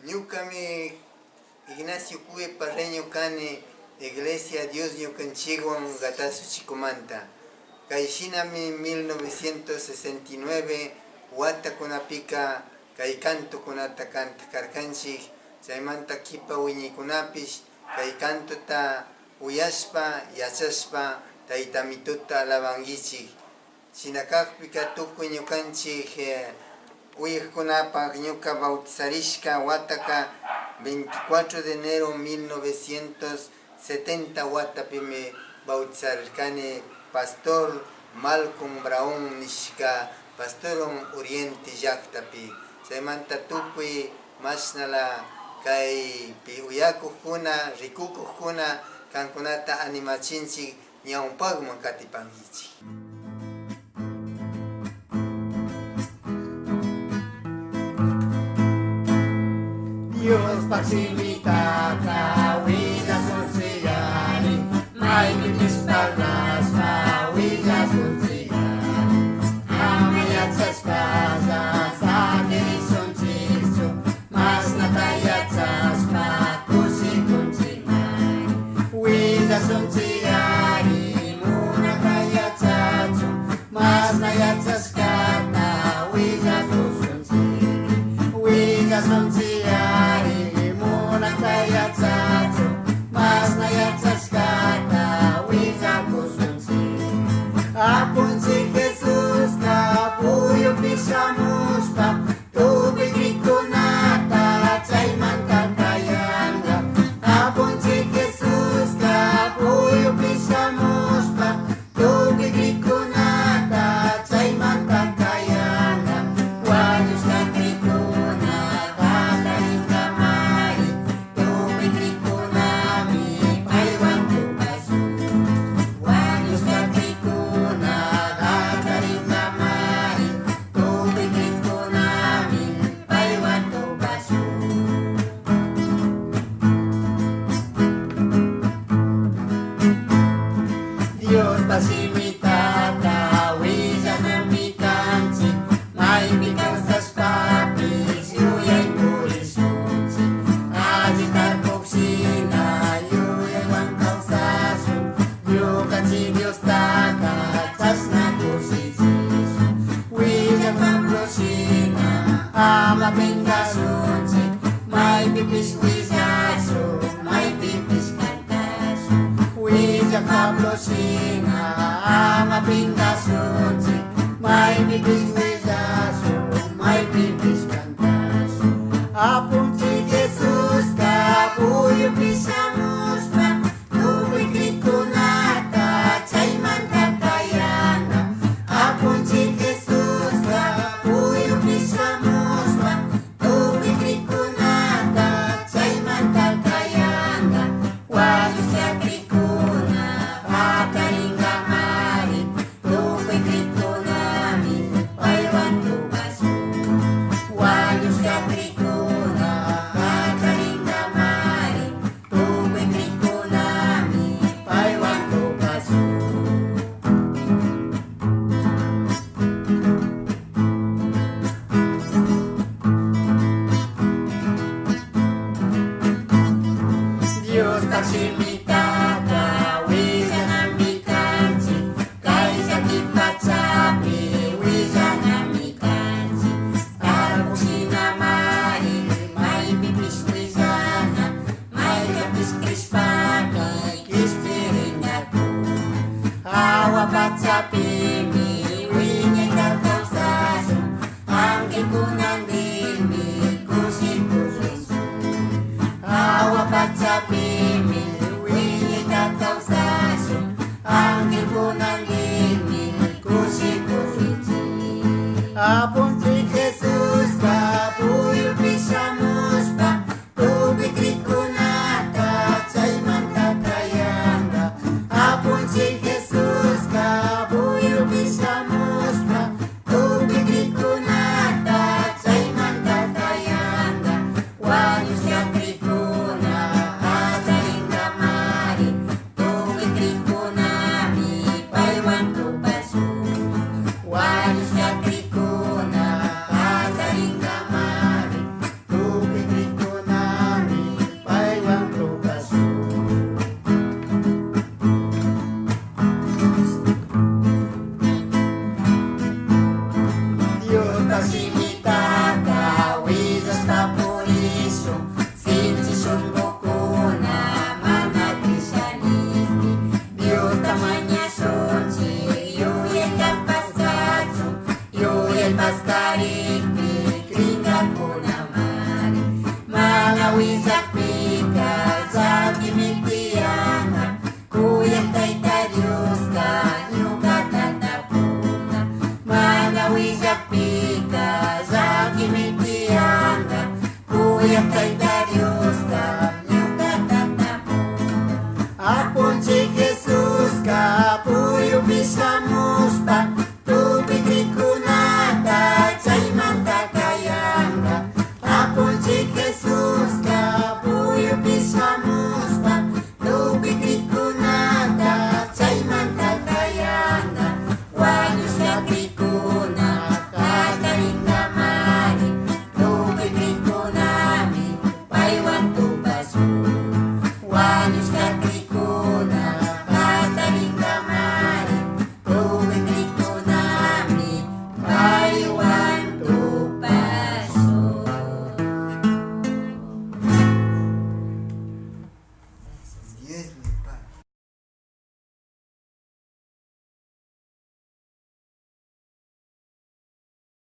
Ñukami Ignacio Cue Parreño kani Iglesia Dios ñukanchikwan Gatazo Chicomanta. Kay shinami 1969 watakunapika kay cantokunata kantaq karkanchik, chaymanta kipa wiñaykunapish kay cantota uyashpa yachashpa tayta Amituta alabankichik. Shina kakpika tukuy ñukanchik uyajkunapak ñuka bautizarishka wataka 24 de enero 1970 watapimi bautizarirkani pastor Malcolm Brown nishka pastoron Oriente llaktapi. Chaymanta tukuy mashnala kaypi uyakukuna rikukukuna kankunata animachinchik ñawpakman katipankichik. Diospaj shimitaka willasunchikari, maypipish parlashpa willasunchikari. Ama yachashpalla sakirishunchikchu, mashnata yachashpa kushikunchikmari. Willasunchikari munaka yachachun, mashna yachashkata willakushunchik. Willasunchikari munaka yachachun, mashna yachashkata willakushunchik. Apunchik Jesuska puyupi shamushpa tukuy krikunata chaymanta kayanka. Apunchik Jesuska puyupi shamushpa tukuy krikunata chaymanta kayanka. Wañushka krikuna jatarinkamari, tukuy krikunami paywan tupashun. Wañushka krikuna jatarinkamari, tukuy krikunami paywan tupashun. Diospaj shimitaka willanami kanchik, maypi kawsashpapish yuyay purishunchik. Alli tarpuk shina yuyaywan kawsashun, ñukanchik Diostaka chashna kushichishun. Willak Pablo shina ama pinkashunchik, maypipish willashun, maypipish kantashun. Willak Pablo shina ama pinkashunchik, maypipish willashun, maypipish kantashun. Apunchik Jesuska puyupi shamushpa tukuy krikunata chaymanta kayanka. Apunchik Jesuska puyupi shamushpa tukuy krikunata chaymanta kayanka. Wañushka krikuna jatarinkamari, tukuy krikunami paywan tupashun. Wañushka krikuna jatarinkamari, tukuy krikunami paywan tupashun. Diospaj shimitaka willanami kanchik, kay llaki pachapi willanami kanchik. Tarpuk shinamari maypipish willana, mayllapish krishpami kishpirinkakuna. Jahua pachapimi wiñayta kawsashun, angelkunandimi kushikushun. Jahua pachapimi wiñayta kawsashun, angelkunandimi kushikushunchik. Apunchik Jesuska puyupi shamushpa tukuy krikunata chaymanta kayanka. Apunchik Jesuska puyupi shamushpa tukuy krikunata chaymanta kayanka. Wañushka krikuna. Mana willakpika llakimi tiyanka. Kuyak Tayta Dioska ñukata tapunka. Mana willakpika llakimi tiyanka. Kuyak Tayta.